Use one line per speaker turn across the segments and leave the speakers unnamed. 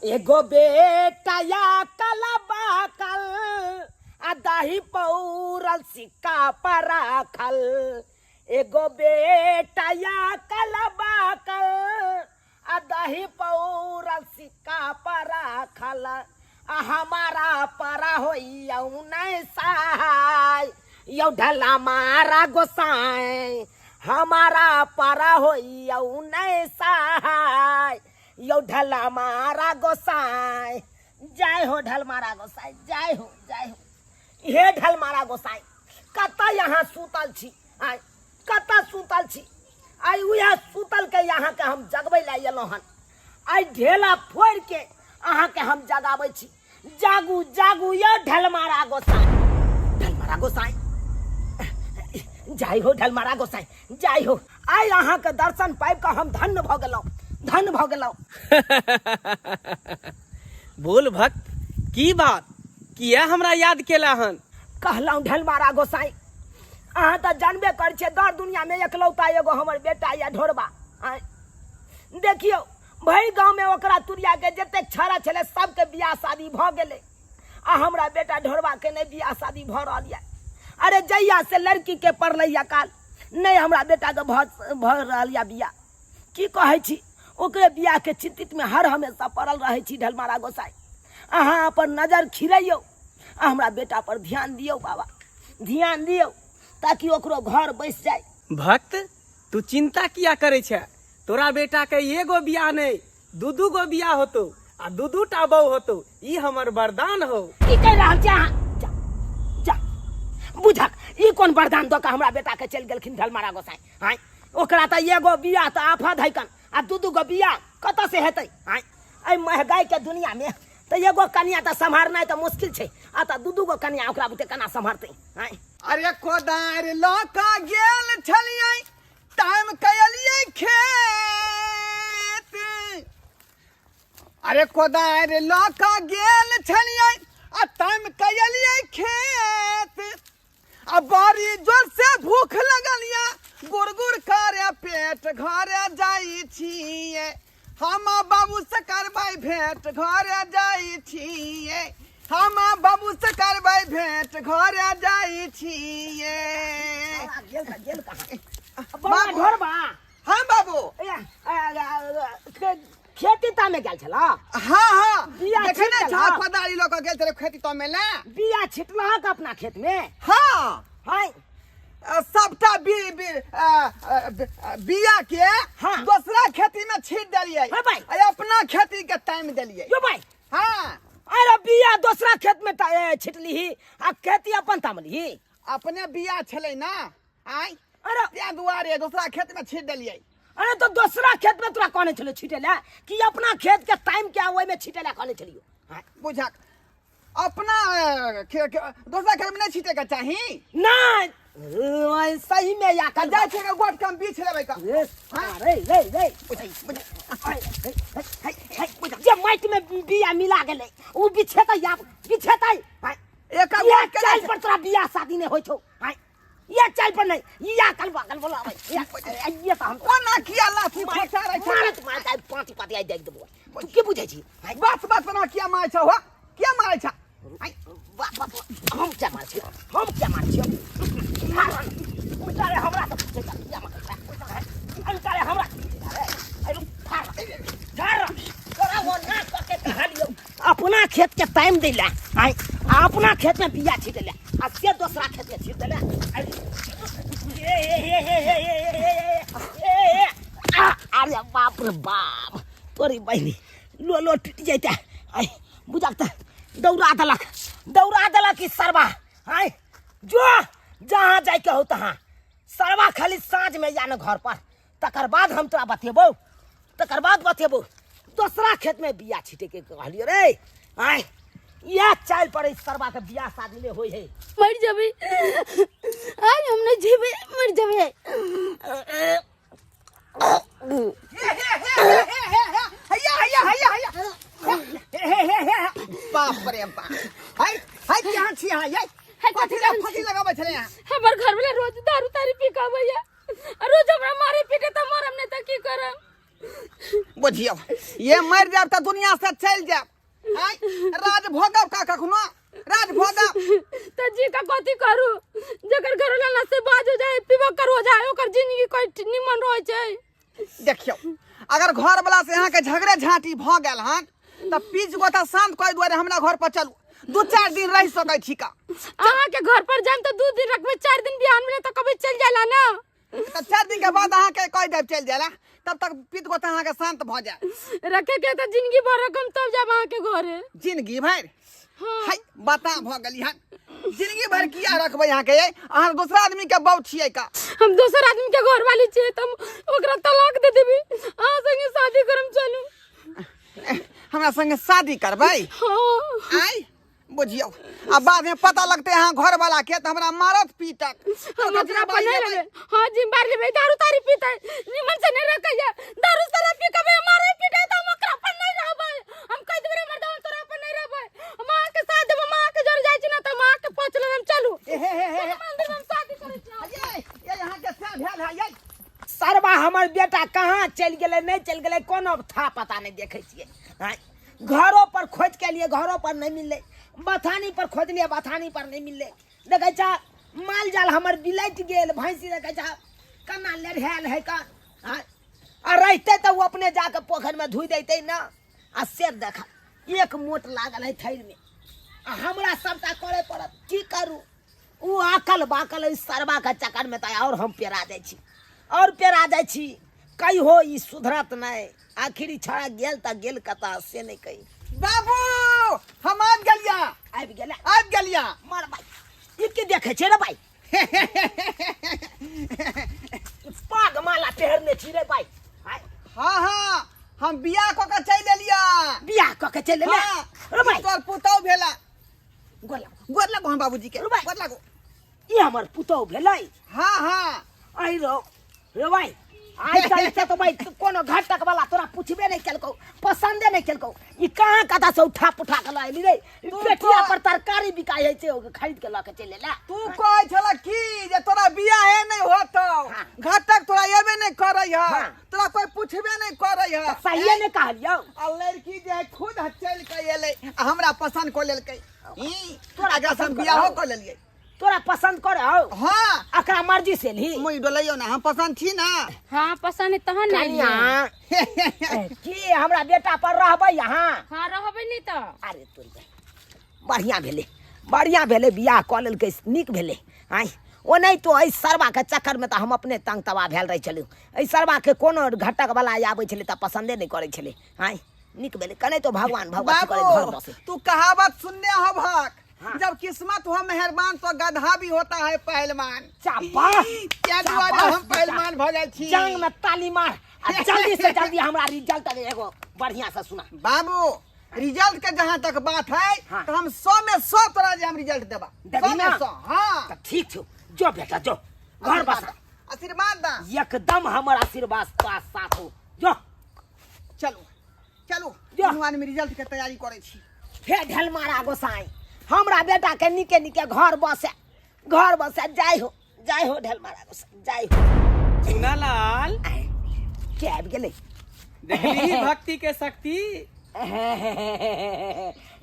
एगो बेटा या कलबा कल आ दही पौरल सिक्का पर राखल। एगो बेटा या कलबा कल आ दही पौरल सिक्का पर राखल, आ हमारा परा होई नहीं सहाय यौ ढला मारा गोसाई। हमारा परा होई नहीं सहाय यौ ढला मारा गोसाई। जय हो ढल मारा गोसाई, जय हो, जय हो। हे ढल मारा गोसाई, कतऽ यहाँ सुतल छी? आय कतऽ सुतल छी? आइ उएह सुतल के यहाँ के हम जगबै लए एलहुँ हन। आइ ढेला फोड़ि के अहाँ के हम जगाबै छी। जागू जागू यौ ढलमारा गोसाई, ढलमारा गोसाई, जय हो ढलमारा गोसाई, जय हो। आइ अहाँ के दर्शन पाबि कऽ हम धन्य भऽ गेलहुँ, धन्य भऽ गेलहुँ।
बोल भक्त, की बात? किया हमरा याद केला हन?
कहलहुँ ढलमारा गोसाई, अहाँ तऽ जानबे कर छियै दर दुनिया में एकलौता एगो हमर बेटा यऽ ढोरबा। आँय देखियौ भरि गाँव में ओकरा तुरिया के जतेक छाड़ा छलै सबके बियाह शादी भऽ गेलै, आ हमरा बेटा ढोरबा के नहि बियाह शादी भऽ रहल यऽ। अरे जहिया से लड़की के पड़लै यऽ काल नहि हमरा बेटा के भऽ रहल यऽ बियाह। की कहै छी, ओकरे बियाह के चिंतित में हर हमेशा पड़ल रहै छी ढलमारा गोसाई। अहाँ अपन नजर खिरैयौ आ हमरा बेटा पर ध्यान दियौ बाबा, ध्यान दियौ ताकि ओकरो घर बसि जाय।
भक्त, तू चिंता किया करै छै? तोरा बेटा के एगो बियाह नहि, दू दू गो बियाह होतो आ दू दू टा बहू होतो, ई हमर वरदान हो।
की कहि रहल छी अहाँ? जा जा बुझक, ई कोन वरदान दऽ कऽ हमरा बेटा के चलि गेलखिन ढलमारा गोसाई? आँय ओकरा तऽ एगो बियाह तऽ आफत है कन, आ दू दू गो बियाह कतऽ से हेतै? आँय एहि महगाई के दुनिया में तऽ एगो कनिया तऽ सम्हारनाइ तऽ मुश्किल छै, आ तऽ दू दू गो कनिया ओकरा बुते केना सम्हारतै? आँय
अरे कोदारि लऽ कऽ गेल छलियै, टाइम कयलियै खेत। अरे कोदारि लऽ कऽ गेल छलियै आ टाइम कयलियै खेत, आ बड़ी जोर से भूख लगल या गुड़ गुड़ करे पेट। घरे जाइ छियै हम बाबू से करबै भेंट, घरे जाइ छियै हम बाबू से करबै भेंट, घरे जाइ छियै।
गेल तऽ गेल कहाँ बौआ ढोरबा?
हाँ बाबू।
ए, ए, ए, खेती तामे गेल छला?
हाँ हाँ।
बिया
देखे ने
छिटल,
छा
हाँ।
कोदारी लऽ कऽ गेल छलै खेती तामे ले।
बिया छिटलहक अपना खेत में?
हाँ।
हाय।
सबटा बी, बी, अ, अ, बिया के
हाँ।
दोसरा खेती में छीट देलियै।
हाँ भाई।
आ अपना खेती के टाइम देलियै।
यो भाई।
हाँ।
अरे बिया दोसरा खेत में छिटलीही आ खेती अपन तामलीही?
अपने बिया छलै ना। आय।
अरे
तें दुआरे दोसरा खेत में छीट देलियै।
अरे तो दोसरा खेत में तोरा कहने छलियो छीटे ला कि अपना खेत के टाइम के ओय में छीटे ला कहने छलियो? हाँ।
बुझक अपना, दोसरा खेत में नहीं छीटे के चाही।
नहीं, ओय सही में या
कल जाय छै गोट कम बीछ लेबै का।
ए, अरे, रे, रे, जे माटि में बिया मिला गेलै उ बिछेतै या बिछेतै। हाँ।
एक
ये
गोट के
चाल पर तोरा बियाह शादी नहीं होइ छौ। हाँ। ये चाल पर नहीं, ये कल बगल बोला भाई। ये तो हम
कोना किया लाठी खोसा रहे छै?
मारत मारत आइ पाँच पाती आइ देख देबो। तू की बुझै छी? हाँ।
बस बस ना किया मारै छौ? हो किया मारै छ?
आइ, बस बस, हम क्या मारै छियौ? हम क्या मारै छियौ? मार उतारे हमरा तऽ पूछै छ किया मारै छ? उतारे हमरा पूछै छ। अरे रुक, फाड़ फाड़ तोरा वो ना कह के कहलियौ अपना खेत के टाइम दै ला। आइ आ अपना खेत में बिया छीट ले आ से दोसरा खेत में छीट देले। आइ, ए, ए, ए, ए, ए, ए, ए, ए, ए, ए, आ, अरे बाप रे बाप, तोरी बहिनी लो लो टूट जैते। आइ बुझक तऽ दौड़ा देलक, दौड़ा देलक ई सरबा। आइ जो जहाँ जाइके हो तहाँ सरबा खाली साँझ में या न घर पर, तकर बाद हम तोरा बतेबौ, तकर बाद बतेबौ। दोसरा खेत में बिया छीटे के कहलियो रे। आय इएह चालि पर सरबा के बियाह शादी नहि होइ है।
मर जबे आज हम नहीं जीबे, मर जबे।
हैया हैया हैया हैया हे हे हे हे, बाप रे बाप। हाय हाय, कहाँ छी अहाँ यै?
हाय,
कथी
कथी
लए
करै
फांसी
छी?
लगाबै छलै अहाँ?
हमर घर वाला रोज दारू तारी पी के आबैया, रोज हमरा मारे पीटे, तऽ मरम नहीं तऽ की करम?
बुझियौ ये मरि जायब तऽ दुनिया से चलि जायब। आँय, राज भोगब का कखनो राज भोगब।
तऽ जी का कथी करू, जकर घर वाला से बाज हो जाए, पीबो कर हो जाए, ओकर जिंदगी कोई निमन रहै छै।
देखियौ अगर घर वाला से अहाँके झगड़े झाँटी भऽ गेल हन तऽ पीच गोटा शान्त करै दुआरे हमरा घर पर चलू, 2-4 दिन रहि सकै छी का।
अहाँके घर पर जाम तऽ 2 दिन रखबै, 4 दिन बिहान भेलै तऽ कभी चलि जाला ना।
तऽ 4 दिन के बाद अहाँके कहि देब चलि जाला, तब तक पीत गोटा अहाँके शान्त भऽ जायत।
रखे के तऽ जिंदगी भर रखम तब जाब अहाँके घरे।
जिंदगी भरि?
हाँ।
है बता भऽ गेली हन, जिंदगी भरि किया रखबै अहाँके? यै अहाँ दोसरा आदमी के बहू छियै का?
हम दोसर आदमी के घर वाली छियै तऽ हम ओकरा तलाक दे देबै, अहाँ संगे शादी करम। चलू
हमरा संगे शादी करबै?
हाँ।
आइ बुझियौ आ बाद में पता लगतै अहाँ घर वाला के तऽ हमरा मारत पीटत।
हम ओकरा पर नहीं रहबै। हाँ जी मार लेबै, दारू तारी पीतै, निमन से नहीं रखैया, दारू शराब पी के मारे पीटै तऽ हम ओकरा पर नहीं रहबै। हम कहि देबै रे मर्दा, हम तोरा पर नहीं रहबै, हम अहाँ के साथ देबै, हम अहाँ के जर जाइ छी ना तऽ हम अहाँ के पहुँच लेब। चलू
ए हे हे हे हे।
मंदिर में हम शादी करै छी।
ये ये यहाँ के से भेल है ये।
सरबा हमर बेटा कहाँ चलि गेलै, नहि चलि गेलै कोनो था पता नहि। देखै छियै आँय, घरो पर खोजि के एलियै, घरो पर नहि मिललै, बथानी पर खोजलियै, बथानी पर नहि मिललै। देखै छह माल जाल हमर बिलटि गेल, भैंसी देखै छह केना लेढ़ायल है का। आँय, आ रहितै तऽ ओ अपने जाके पोखरिमे धोइ दैतै ने। आ से देख एक मोट लागल है थैरमे, आ हमरा सबटा करय पड़त। की करू, ओ आकल बाकल एहि सरबाके चक्करमे तऽ आओर हम पेरा जाइ छी, आओर पेरा जाइ छी। कहियो ई सुधरत नहि। आखिर ई छौड़ा गेल तऽ गेल कतऽ से नहि कही।
बाबू हम आबि गेलिया।
आबि गेला?
आबि गेलिया।
मर भाई, ई की देखै छै रे भाई? ई पाग माला पहिरने छी रे भाई? आय,
हाँ हाँ हम बियाह कऽ के चलि एलिया।
बियाह कऽ के चलि एले?
हाँ,
रे भाई।
तोर पुतहु भेला।
गोर लागो।
गोर लागो हम बाबूजी के।
रे भाई।
गोर लागो।
ई हमर पुतहु भेलै?
हाँ हाँ।
आई रो रे भाई, आइ काल्हि से तो भाई कोनो घटक वाला तोरा पूछबे नहीं केलकौ, पसंदे नहीं केलकौ। ई कहाँ कतऽ से उठा पुठा के लऽ एली रे? ई
तू
पेटिया
तो-
पर तरकारी बिकाइ हइ से खरीद के लऽ के चलि एला।
तू कहै छला की जे तोरा बियाहे नहीं होतौ,
हाँ।
घटक तोरा एबे नहीं करै है,
हाँ।
तोरा कोई पूछबे नहीं करै है।
सहिए नहीं कहलियौ।
आ लड़की जे है खुद चलि के एलै आ हमरा पसंद कऽ लेलकै। ई
तोरा
एकरा से हम
पसंद
बियाहो
करौ?
कऽ लेलियै।
तोरा पसंद करे हौ?
हाँ।
एकरा मर्जी से ली।
मुई डोलैयौ ना, हम पसंद छी ना।
हाँ पसंद है तहन ने
कनिया
एलियै।
की हमरा बेटा पर रहबै यहाँ?
हाँ रहबै नहीं तऽ।
अरे तोरी बहिन, बढ़िया भेलै, बढ़िया भेलै, बियाह कऽ लेलकै, नीक भेलै। आँय ओनाहितो एहि सरबाके चक्करमे तऽ हम अपने तंग तबाह भेल रहै छलहुँ। एहि सरबाके कोनो घटक वाला आबै छलै तऽ पसन्दे नहि करै छलै। आँय नीक भेलै, केनाहितो भगवान भगवती करै घर
बाबू
बसै।
तू कहावत सुनने होबहक,
हाँ।
जब किस्मत हो मेहरबान तो गधा भी होता है पहलवान।
शाबाश,
क्या दुआरे
शाबाश
हम पहलवान भऽ जाइ छी।
जांग में ताली मार आ जल्दी से जल्दी हमरा रिजल्ट एगो बढ़िया से सुना।
बाबू रिजल्ट के जहाँ तक बात है,
हाँ।
तो हम 100 में 100 तोरा जे हम रिजल्ट देबा।
देबी
100 में
ना?
100। हाँ।
तऽ ठीक छौ, जो बेटा जो घर बसा।
आशीर्वाद दा।
एकदम हमर आशीर्वाद तोरा साथ हो, जो।
चलू चलू,
जो।
दुनू आदमी रिजल्ट के तैयारी करै छी।
हे ढेलमारा गोसाई, हमरा बेटा के निके निके घर बसे, घर बसे। जाय हो, जाय हो ढेलमारा गोसाई, जाय हो।
चुनालाल।
आय, के आबि गेलै?
देखली भक्ति के शक्ति?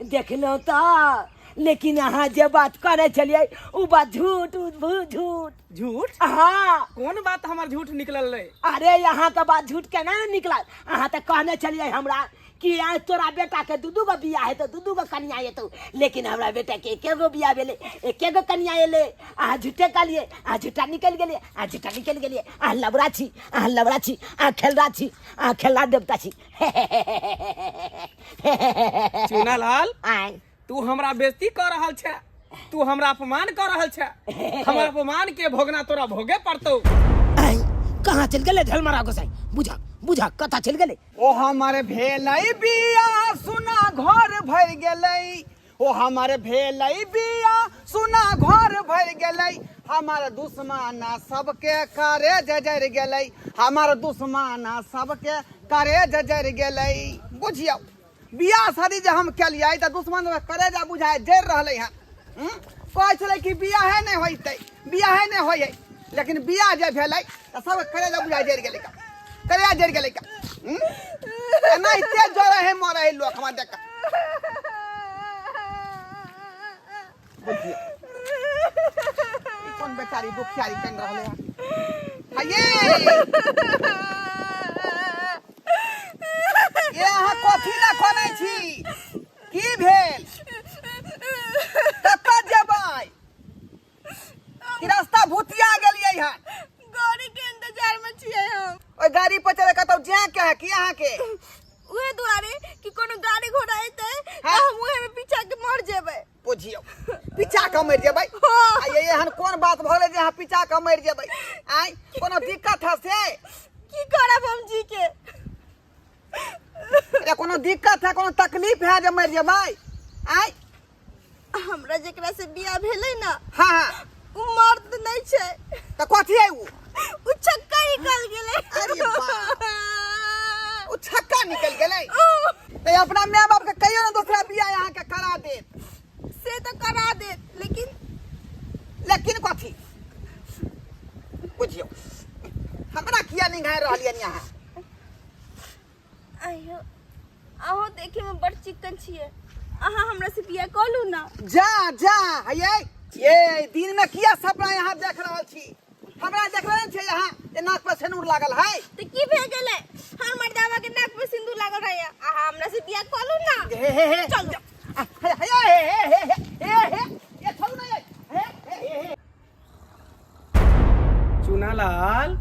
देखलहुँ तऽ, लेकिन अहाँ जे बात करै छलियै ओ बात झूठ, उ झूठ।
झूठ?
हाँ।
कोन बात हमर झूठ निकलल रहे?
अरे यहाँ के बात झूठ केना निकलल? अहाँ तऽ कहने छलियै हमरा कि आइ तोरा बेटा के 2-2 गो बियाह हेतौ, 2-2 गो कनिया एतौ, लेकिन हमरा बेटा के 1 गो बियाह भेलै, 1 गो कनिया एलै। अहाँ झूठे कहलियै, अहाँ झूठा निकलि गेलियै, अहाँ झूठा निकलि गेलियै। अहाँ लबड़ा छी, अहाँ लबड़ा छी, अहाँ खेलरा छी, अहाँ खेलरा देवता छी।
चुनालाल।
आय।
तू हमरा बेइज्जती कऽ रहल छे, तू हमरा अपमान कऽ रहल छे, हमर अपमान के भोगना तोरा भोगे पड़तौ।
आय, कहाँ चलि गेलै ढेलमारा गोसाई? बुझा बुझा कतऽ चलि गेलै?
ओ हमर भेलै बियाह सुना घर भरि गेलै, ओ हमर भेलै बियाह सुना घर भरि गेलै, हमर दुश्मना सबके करे जरि गेलै, हमर दुश्मना सबके करे जरि गेलै। बुझियौ बियाह शादी जे हम केलियै तऽ दुश्मन करेजा बुझाय जरि रहलै हन। कहै छलै कि बियाहे नहि होइतै, बियाहे नहि होइ है, लेकिन बियाह जे भेलै तऽ सब करेजा बुझाय जरि गेलै। करेला जरि गेलै का हम्म? एना एते जरै है मरै है लोक हमरा देख कऽ। बुझियौ ई कोन बेचारी दुखियारी कनि रहलै हन हये ये अहाँ कथी लए कनै छी की भेल कतऽ जेबै कि रास्ता भूतिया गेलियै हन
गाड़ी के इंतजार में छियै हम
ओहि गाड़ी पर चढ़े कतौ जाए के है की अहाँ के
उहे दुआरे कि कोनो गाड़ी घोड़ा एतै तऽ
हाँ।
हम उहे में पीछा के मर जेबै
बुझियौ पीछा के मरि जेबै
हाँ।
आ ये एहन कोन बात भऽ गेलै जे अहाँ पीछा के मरि जेबै आँय कोनो दिक्कत है से
की करब हम जी के
अरे कोनो दिक्कत है कोनो तकलीफ है जे मरि जेबै आँय
हमरा जेकरा से बियाह भेलै ना
हाँ हाँ
उ मर्द नहीं छै
तऽ कथी है उ
उ छक्का निकल गेलै
अरे बाप। उ छक्का निकल गेलै तऽ अपना माय बाप के कहियो ने दोसरा बियाह अहाँके करा देत
से तऽ करा देत लेकिन
लेकिन कथी बुझियौ हमरा किया निंघारि रहलियनि अहाँ
आइयो अहाँ देखे में बड़ चिकन छियै अहाँ हमरा से बियाह कऽ लू ना
जा जा हये ये दिन में किया सपना यहाँ देख रहल छी हमरा देख रहल छी यहाँ जे नाक पर सिनूर लागल है
तऽ की भए गेलै हम मर्दावा के नाक पर सिंदूर लागल रहैया अहाँ हमरा से बियाह कऽ लू ना
हे हे हे
चलू
हे हे हे हे हे हे हे ये छोड़ू ना ये हे हे हे
चुनालाल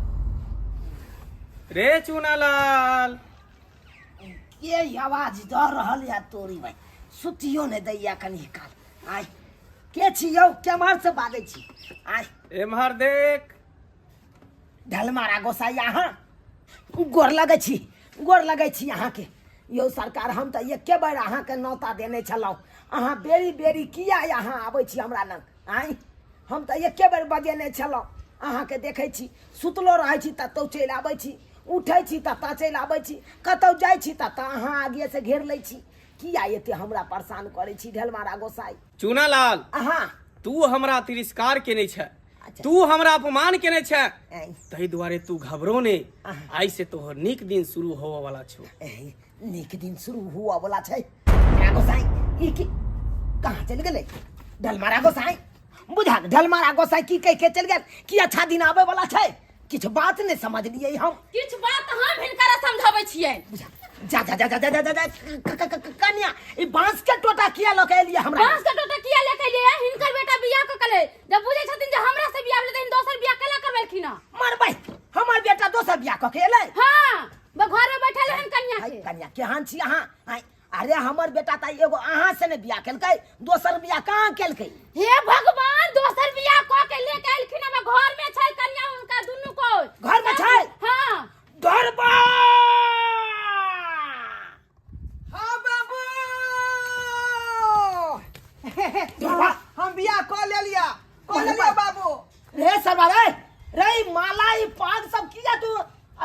रे चुनालाल
के ई आवाज दऽ रहल या तोरी भाई सुतियो नहि दैया कनी काल आय के छी यौ केम्हर से बाजै छी आय
एम्हर देख
ढलमारा गोसाई अहाँ गोर लगै छी गोर लगै छी अहाँके यौ सरकार हम तऽ एके बेर अहाँके नौता देने छलहुँ अहाँ बेरी बेरी किया अहाँ आबै छी हमरा लग आँय हम तऽ एके बेर बजेने छलहुँ अहाँके देखै छी सुतलो रहै छी ततहु चलि आबै छी उठै छी ततऽ चलि आबै छी कतहु जाइ छी ततऽ अहाँ आगेसँ घेर लै छी किया एते हमरा परेशान करै छी ढेलमारा गोसाई
चूनालाल
अहाँ
तू हमरा तिरस्कार केने छै
अच्छा।
तू हमरा अपमान केने छै
ऐं,
ताहि दुआरे तू घबरो ने
अहाँ।
आइ से तोहर नीक दिन शुरू होबऽ वाला छौ
ऐं, नीक दिन शुरू हुआ वाला छै ढलमारा गोसाई ई की कहाँ चलि गेलै ढलमारा गोसाई बुझा ढलमारा गोसाई की कहि के चलि गेल की अच्छा दिन आबै वाला छै किछु बात नहि समझलियै हम
किछु बात हम हिनकरा समझाबै छियै
बुझा जा जा जा जा जा जा जा जा क- क- क- कन्या ई बांस के टोटा किया लऽ के एलियै हमरा
बांस के टोटा किया लेके एलियै हिनकर बेटा बियाह कऽ के जब बुझै छथिन जे हमरा से बियाह भेलै तऽ दोसर बियाह केना करबेलखिन हँ
मरबै हमर बेटा दोसर बियाह कऽ के एलै
हँ घर में बैठल हन कन्या
हाय
के
कन्या केहन छी अहाँ हाय अरे हमर बेटा तऽ एगो अहाँ से ने बियाह केलकै दोसर बियाह कहाँ केलकै
हे भगवान दोसर बियाह कऽ के लेके एलखिन हमर घर में छै कन्या हुनका दुनू को
घर में छै?
हाँ
गरबा
हाँ बाबू
गरबा
हम बियाह कऽ लेलिया कऽ लेलिया बाबू
रे सरवा रे रे ई माला ई पाग सब किया तू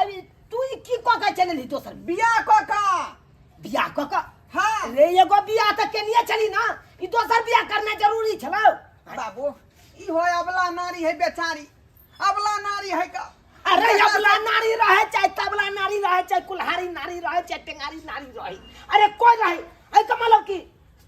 अभी तू ई की कऽ के चलली दोसर
बियाह कऽ कऽ
बियाह कऽ कऽ
हाँ
रे एगो बियाह तऽ केलिए छली ना ई दोसर बियाह करना जरूरी छलौ
बाबू ई हो अबला नारी है बेचारी अबला नारी है का
अरे अबला नारी रहे चाहे तबला नारी रहे चाहे कुल्हाड़ी नारी रहे चाहे टेंगारी नारी रहे अरे कोई रहे एहि के मतलब की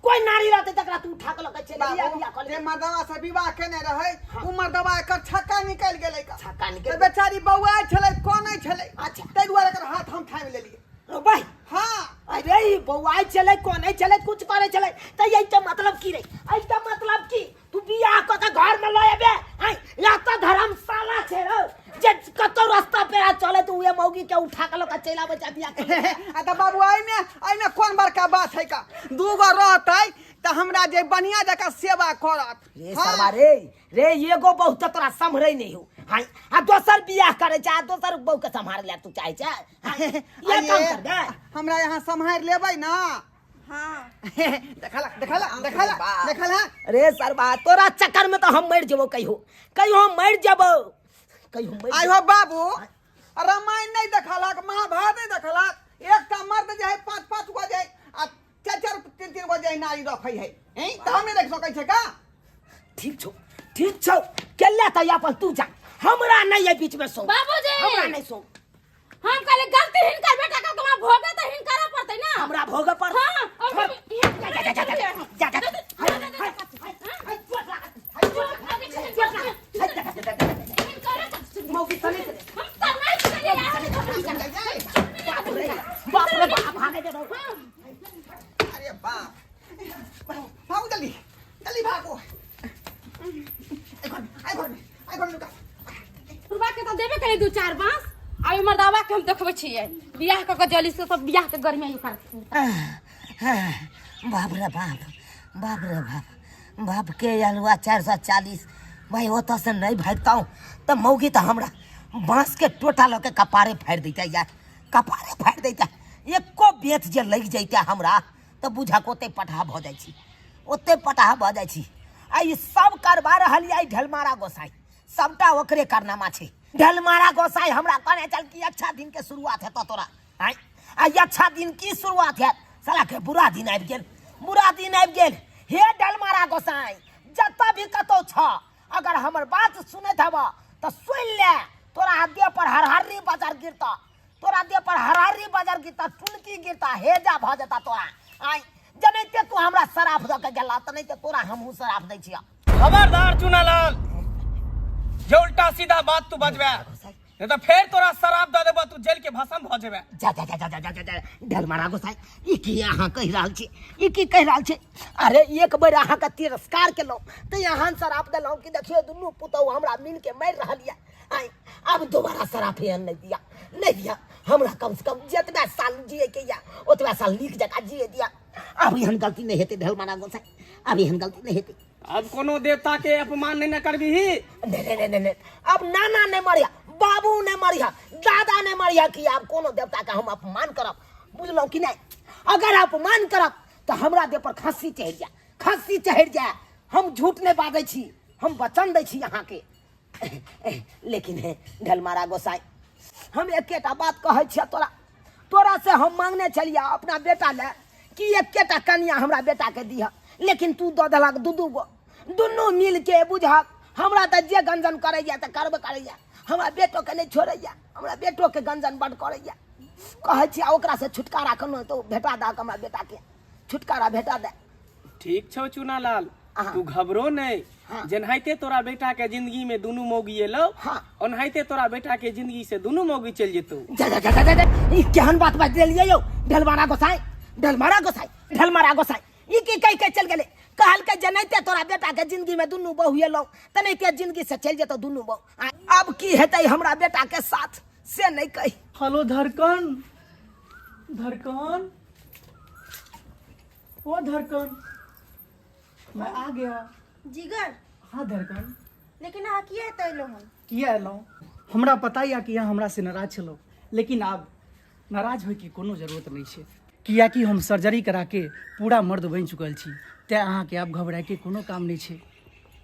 कोई नारी रहते तकरा तू उठा के लऽ के चलि बियाह बियाह
बाबू
कऽ
जे
ले
मर्दवा से विवाह केने रहै उ मर्दवा एकर छक्का निकलि गेलै का
छक्का निकलि
तऽ बेचारी बौआइ छलै कनै छलै
अच्छा।
ताहि दुआरे एकर हाथ हम थामि लेलियै
रो भाई
हाँ
अरे ई बौआइ छलै कोनै छलै कुछ करै छलै तऽ एहि के मतलब की रे एहि के मतलब की तू बियाह कऽ के घर में लऽ एबे आय या तऽ धर्मशाला छै रौ जे कतौ रास्ता पेरा चले तऽ उहे मौगी के उठा के लऽ के चलि आबै छै बियाह कऽ के।
आ तऽ बाबू एहिमे एहिमे कोन बड़का बात है का दूगो रहतै तऽ हमरा जे बढ़िया जकाँ सेवा करत
रे
हाँ।
सरवा रे रे एगो बहु तऽ तोरा सम्हरै नहि हो हाय आ दोसर बियाह करै छै आ दोसर बहु के सम्हारै लए तू चाहै छै हाय, ये काम कर दे
हमरा यहाँ सम्हारि लेबै ना
हाँ
देखला देखला देखला देखला
रे सरवा तोरा चक्कर में तो हम मर जेबो कहियो कहियो हम मर जेबो कहियो मर
आइ हो बाबू रामायण नहीं देखलक महाभारत नहीं देखलक एकटा मर्द जे है पाँच पाँच गो जे है आ चारि चारि तीन तीन गो जे है नारी रखै है हैं तऽ हम नहीं रख सकै छै का
ठीक छौ ठीक छौ केले तऽ अपन तू जा हमरा नहीं है बीच में सो
बाबूजी!
हमरा नहीं सो
हम कहले गलती हिनकर बेटा का कमा भोगे त हिनकरा पड़तै ना।
हमरा भोगे पड़तै।
हां, और
जा जा जा जा जा जा मौगी सने
हम त नहीं चलिए यार।
बाप रे बाप, भागे दे।
अरे बाप, भागो जल्दी जल्दी भागो। आई घर में, आई घर में, आई घर में लुका।
बुढ़बा के त देबे करे दू चार बांस। आब मर्दावा के हम देखबै छियै बियाह क के जल्दी से, सब बियाह के गर्मी कर।
बाप रे बाप, बाप रे बाप, बाप के अलुआ 440। भाई, ओतऽ से नहीं भागतहुँ तऽ मौगी तऽ हमरा बाँस के टोटा लऽ के कपारे फाड़ि दैता यार, कपारे फाड़ि दैता। एको बेत जे लागि जैता हमरा तऽ बुझक ओते पटहा भऽ जाइ छी, ओते पटहा भऽ जाइ छी। आ ई सब करबा रहल यऽ ढेलमारा गोसाई, सबटा ओकरे कारनामा छै। ढेलमारा गोसाई हमरा कहने छल कि अच्छा दिन के शुरुआत हेतौ तोरा। आँय, आ ई अच्छा दिन की शुरुआत हैत? साला के बुरा दिन आबि गेल, बुरा दिन आबि गेल। हे ढेलमारा गोसाई, जतऽ भी कतौ छ, अगर हमर बात सुनैत हेबऽ तऽ सुनि ले, तोरा देह पर हरहर्री बजर गिरतऽ, तोरा देह पर हरहर्री बजर गिरतऽ, टुनकी गिरतऽ, हेजा भऽ जेतऽ तोरा। आँय, जनैते तू हमरा शराफ दऽ के गेला, तनैते तोरा हमहूँ शराफ दै छियऽ।
खबरदार चुनालाल, जे उल्टा सीधा बात तू बजबे नहीं तो फेर तोरा शराब दऽ देबो, तू जेल के भस्म भऽ जेबे।
जा जा जा जा जा जा जा जा ढेलमारा गोसाई, ई की अहाँ कहि रहल छी? ई की कहि रहल छी? अरे, एक बेर अहाँके तिरस्कार केलहुँ तऽ अहाँ शराब देलहुँ कि देखियौ दुनू पुतहु हमरा मिल के मारि रहल यऽ। आँय, आब दोबारा शराब एहन नहि दिया, नहि दिया हमरा। कम से कम जतबा साल जिए के यऽ ओतबा साल नीक जकाँ जिए दिया। आब एहन गलती नहि हेतै ढेलमारा गोसाई, आब एहन गलती नहि हेतै।
अब कोनो देवता के अपमान नहीं न करबीही?
नहीं नहीं नहीं नहीं, अब नाना नहीं मरिया, बाबू नहीं मरिया, दादा नहीं मरिया कि आब कोनो देवता के हम अपमान करब, बुझलहुँ कि नहीं? अगर अपमान करब तऽ हमरा देह पर खांसी चढ़ि जाए, खांसी चढ़ि जाए। हम झूठ नहीं बाजै छी, हम वचन दै छी अहाँके। लेकिन हे ढलमारा गोसाई, हम एकेटा बात कहै छियै तोरा। तोरा से हम मांगने छलियै अपना बेटा ले कि एकेटा कनिया हमरा बेटा के दिह, लेकिन तू दऽ देलक दू दू गो। दुनू मिल के बुझक हमरा तऽ जे गंजन करैया तऽ करबे करैया, हमरा बेटो के नहि छोड़ैया, हमरा बेटो के गंजन बड करैया। कहै छी आ ओकरा से छुटकारा कोनो तो भेटा दहक, हमरा बेटा के छुटकारा भेटा दे।
ठीक छौ चुनालाल।
हाँ।
तू घबरो नहीं।
हाँ।
जेनाहिते तोरा बेटा के जिंदगी में दुनू मौगी एलो,
हाँ।
ओनाहिते तोरा बेटा के जिंदगी से दुनू मौगी चलि जेतौ।
जा जा जा जा जा जा, ई केहन बात बाजि देलियै यौ ढलमारा गोसाई, ढलमारा गोसाई, ढलमारा गोसाई, ई की कहि के चलि गेलै? कहलकै जेनाहिते तोरा बेटा के जिंदगी में दुनू बहू एलौ तेनाहिते जिंदगी से चलि जेतौ दुनू बहू। आ आब की हेतै हमरा बेटा के साथ से नहि कहि।
हेलो धड़कन, धड़कन, ओ धड़कन, मैं आ गया।
जिगर।
हाँ धड़कन।
लेकिन अहाँ किया एतऽ एलहुँ हन?
किया एलहुँ? हमरा पता यऽ कि अहाँ हमरा से नाराज छलहुँ, लेकिन आब नाराज होइके कोनो जरूरत नहि छै, कियाकि हम सर्जरी कराके पूरा मर्द बनि चुकल छी, तेँ अहाँके आब घबराइके कोनो काम नहि छै।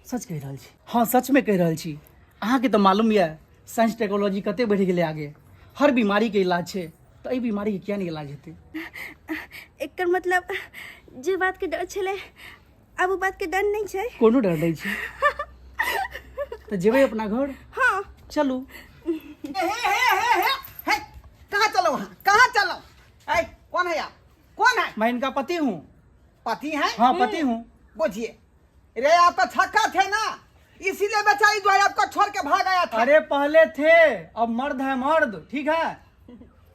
सच कहि रहल छी। हाँ, सचमे कहि रहल छी। अहाँके तऽ मालूम यऽ साइंस टेक्नोलॉजी कते बढ़ि गेलै आगे, हर बीमारीके इलाज छै, तऽ एहि बीमारीके किया नहि इलाज हेतै?
एकर मतलब जे बातके डर छलै आब ओ बातके डर नहि छै?
कोनो डर नहि छै। तऽ जेबै अपना घर?
हाँ।
चलू।
हे हे हे हे हे, कहाँ चलो वहाँ, कहाँ चलो? ऐ कौन है आप, कौन है?
मैं इनका पति हूँ।
पति है?
हाँ, पति हूँ।
बुझिए रे, आप तो छक्का थे ना, इसीलिए बेचारी जो है आपको छोड़ के भाग आया था।
अरे पहले थे, अब मर्द है, मर्द, ठीक है?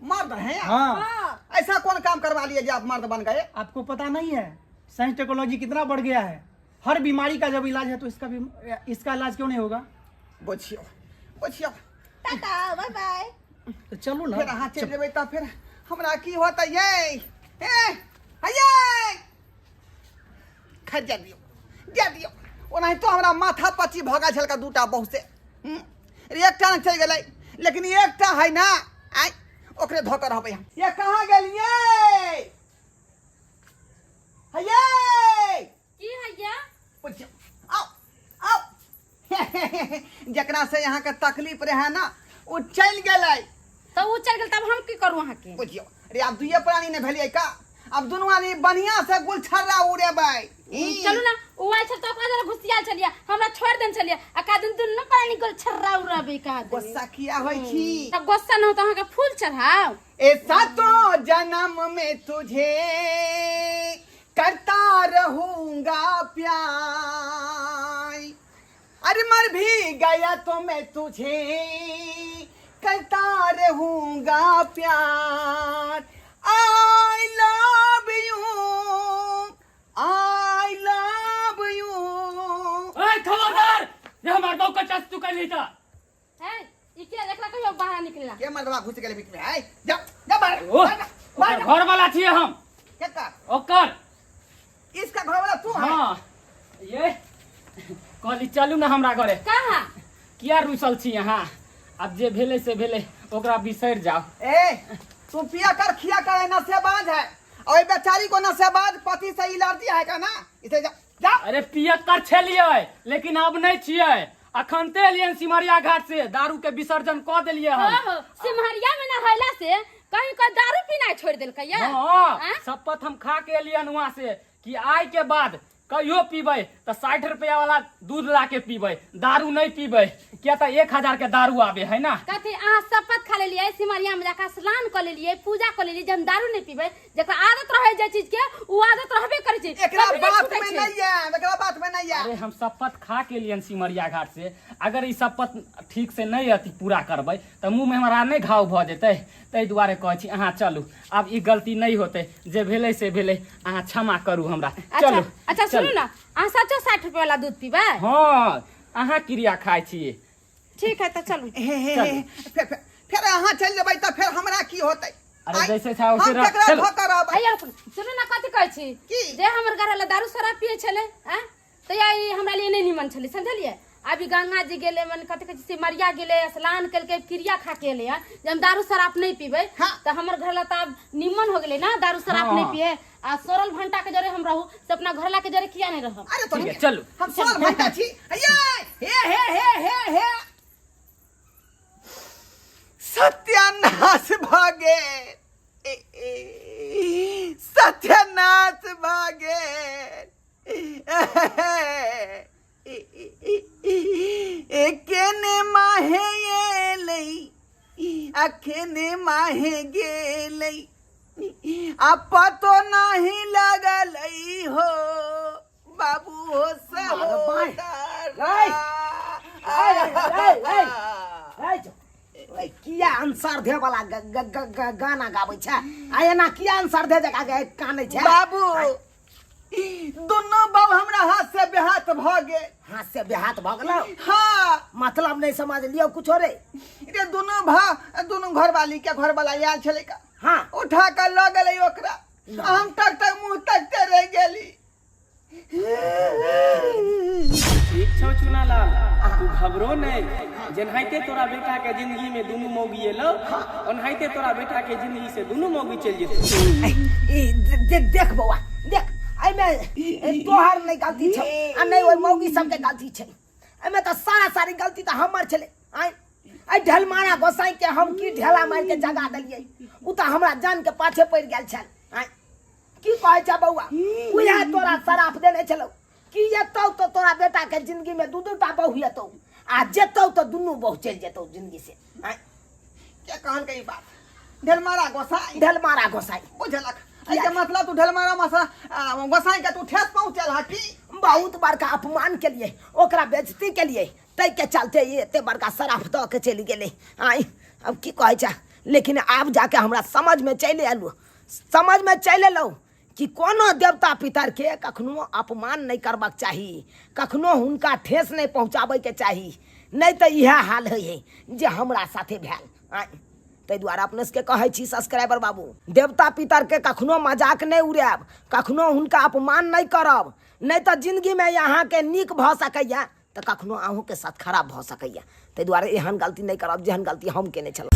मर्द हैं आप?
हाँ।
ऐसा कौन काम करवा लिए जो आप मर्द बन गए?
आपको पता नहीं है साइंस टेक्नोलॉजी कितना बढ़ गया है? हर बीमारी का जब इलाज है तो इसका भी, इसका इलाज क्यों नहीं होगा?
बुझियो बुझियो।
टाटा, बाय बाय।
तो चलू ना।
फिर अहाँ चलि जेबै तऽ फिर हमरा की होतै? ये ए ये खैर, जा दियौ, जा दियौ। ओनाहितो हमरा माथा पच्ची भऽ गेल छलका दूटा बहु से। रे एकटा ने चलि गेलै, लेकिन एकटा है ना, आइ ओकरे धऽ कऽ रहबै हम। ये कहाँ गेलियै? हये।
की हैया?
बुझियौ, आउ आउ। जकरा से यहाँ के तकलीफ रहे ना ओ चलि गेलै।
तऽ ओ चलि गेल तब हम की करू अहाँके?
बुझियौ रे, आब दुइये प्राणी नहि भेलियै का? आब दुनू आदमी बढ़िया से गुलछर्रा उड़ेबै।
चलू ना उ आयल छल तऽ ओकरा जरा घुसियाल छलियै हमरा छोड़ि देने छलियै आ का दिन दुनू प्राणी गोल छर्रा उर्रा बेका दे
गुस्सा किया होइ छी
तब गुस्सा न हो तऽ अहाँके फूल चढ़ाउ
ए सातों जन्म में तुझे करता रहूंगा प्यार अरे मर भी गया तो मैं तुझे करता रहूंगा प्यार I love you I love you
ए खबरदार ये हमर बहू के टच तू कैली त
है ई के एकरा कहियो बाहर निकलेला
के मर्दवा घुस गेले बीच में आय जा जा बाहर
ओ
बाहर, बाहर
ओकर घर वाला छियै हम
केकर
ओकर
इसका घर वाला तू है
हाँ ये कहली चलू ना हमरा घरे
कहाँ
किया रुसल छी अहाँ आब जे भेलै से भेलै ओकरा बिसरि जाउ
ए तू पिया कर खिया कर नशेबाज है और ये बेचारी को नशेबाज पति से एलर्जी है का ना इसे जा जा
अरे पियक्कर छलियै लेकिन अब नहि छियै अखन ते एलियन सिमरिया घाट से दारू के विसर्जन कऽ देलियै हम
हो सिमहरिया में नहैला से कहीं का दारू पीना छोड़ देलकै या
हाँ
आँय?
शपथ हम खा के एलियन वहाँ से कि आय के बाद कहियो पीबै तऽ 60 रुपया वाला दूध ला के पीबै दारू नहि पीबै किया तऽ 1000 के दारू आबे है ना
कथी अहाँ शपथ खा लेलियै सिमरिया में जाकर स्नान कऽ लेलियै पूजा कऽ लेलियै जे हम दारू नहि पीबै जकरा आदत रहै जे चीज के उ आदत रहबे करै छै
एकरा
कभी नहि
बात
छूटै
में
छै।
नहीं है एकरा बात में नहीं है
अरे हम शपथ खा के एलियन सिमरिया घाट से अगर ई शपथ ठीक से नहि अथी पूरा करबै तऽ मुँह में हमरा नहि घाव भऽ जेतै ताहि दुआरे कहै छी अहाँ चलू आब ई गलती नहि होतै जे भेलै से भेलै अहाँ क्षमा करू हमरा
अच्छा
चलू
अच्छा सुनू
चलू।
ना अहाँ सचो 60 रुपया वाला दूध पीबै
हँ अहाँ क्रिया खाइ छी
ठीक है तऽ चलू
हे हे हे फेर फेर फेर अहाँ चलि जेबै तऽ फेर हमरा की होतै
अरे
आँय?
जैसे छै वैसे
हम
रह।
केकरा
चलू।
धोखा रहबै
हैया रुकू सुनू ना कथी कहै छी
की?
जे हमर घर वाला दारू शराब पियै छलै आँय तऽ या ई हमरा लिए नहि निमन छलै समझलियै अभी गंगा जी गेलै मन कथी कहै छै सिमरिया गेलै स्नान केलकै क्रिया खा के एलै हँ जे हम दारू शराब नहि पीबै
हाँ।
तऽ हमर घर ला तऽ आब निमन हो गेलै ना दारू शराब
हाँ।
नहि पिए आ सोरल भंटा के जरे हम रहू से अपना घर ला के जरे किया नहि रहब
अरे तो
ठीक है, चलू।
हम सोल घंटा छी ये हे हे हे हे हे सत्यानाश भऽ गेल ए, ए, सत्यानाश भऽ गेल ए केने माहे एलै आ केने माहे गेलै आ पतो नाही लगलै हो बाबू हो सहोदरा
किया आंसर दे वाला गाना गाबै छै आ एना किया आंसर दे जगह के कानै छै
बाबू दुनू बाबू हमरा हाथ से बेहाथ भऽ गेल
हाथ से बेहाथ भऽ गेलौ
हाँ
मतलब नहीं समझ लियौ कुछो रे
रे दुनू भा दुनू घरवाली के घरवाला आयल छलै का
हाँ
उठा कऽ लऽ गेलै ओकरा हम टक टक मुँह तकते रहि गेली
ठीक छौ चुनालाल तू घबरो नहीं जेनाहिते तोरा बेटा के जिंदगी में दुनू मौगी एलो ओनाहिते तोरा बेटा के जिंदगी से दुनू मौगी चलि जेतौ
ई देख बौआ देख एहिमे तोहर नहि गलती छौ आ नहि ओहि मौगी सबके गलती छै एहिमे तऽ सारा सारी गलती तऽ हमर छलै आँय एहि ढेलमारा गोसाई के हम की ढेला मारि के जगा देलियै ओ तऽ हमरा जान के पाछे पड़ि गेल छल आँय की कहै छै बौआ उएह तोरा शराफ देने छलौ कि एतौ तऽ तोरा बेटा के जिंदगी में दू दू टा बहु एतौ आ जेतौ तऽ दुनू बहु चलि जेतौ जिंदगी से आँय
के कहल गई बात ढेलमारा गोसाई
ढेलमारा गोसाई
बुझलक एहिके मतलब तू ढेलमारा मसा गोसाई के तू ठेस पहुँचल हा की
बहुत बड़का अपमान के लिए ओकरा बेइज्जती के लिए ताहि के चलते ई एते बड़का शराफ दऽ के चलि गेलै आँय अब की कहै छै लेकिन आब जाके हमरा समझमे चलि आयल समझमे चलि एलहुँ कि कोनो देवता पितरके कखनो अपमान नहि करबाक चाही कखनो हुनका ठेस नहि पहुँचाबैके चाही नहि तऽ इएह हाल होइ हइ जे हमरा साथे भेल आँय ताहि दुआरे अपने सबके कहै छी सब्सक्राइबर बाबू देवता पितरके कखनो मजाक नहि उड़ायब कखनो हुनका अपमान नहि करब नहि तऽ जिन्दगीमे अहाँके नीक भऽ सकैए तऽ कखनो अहूँके साथ खराब भऽ सकैए ताहि दुआरे एहन गलती नहि करब जेहन गलती हम केने छलहुँ।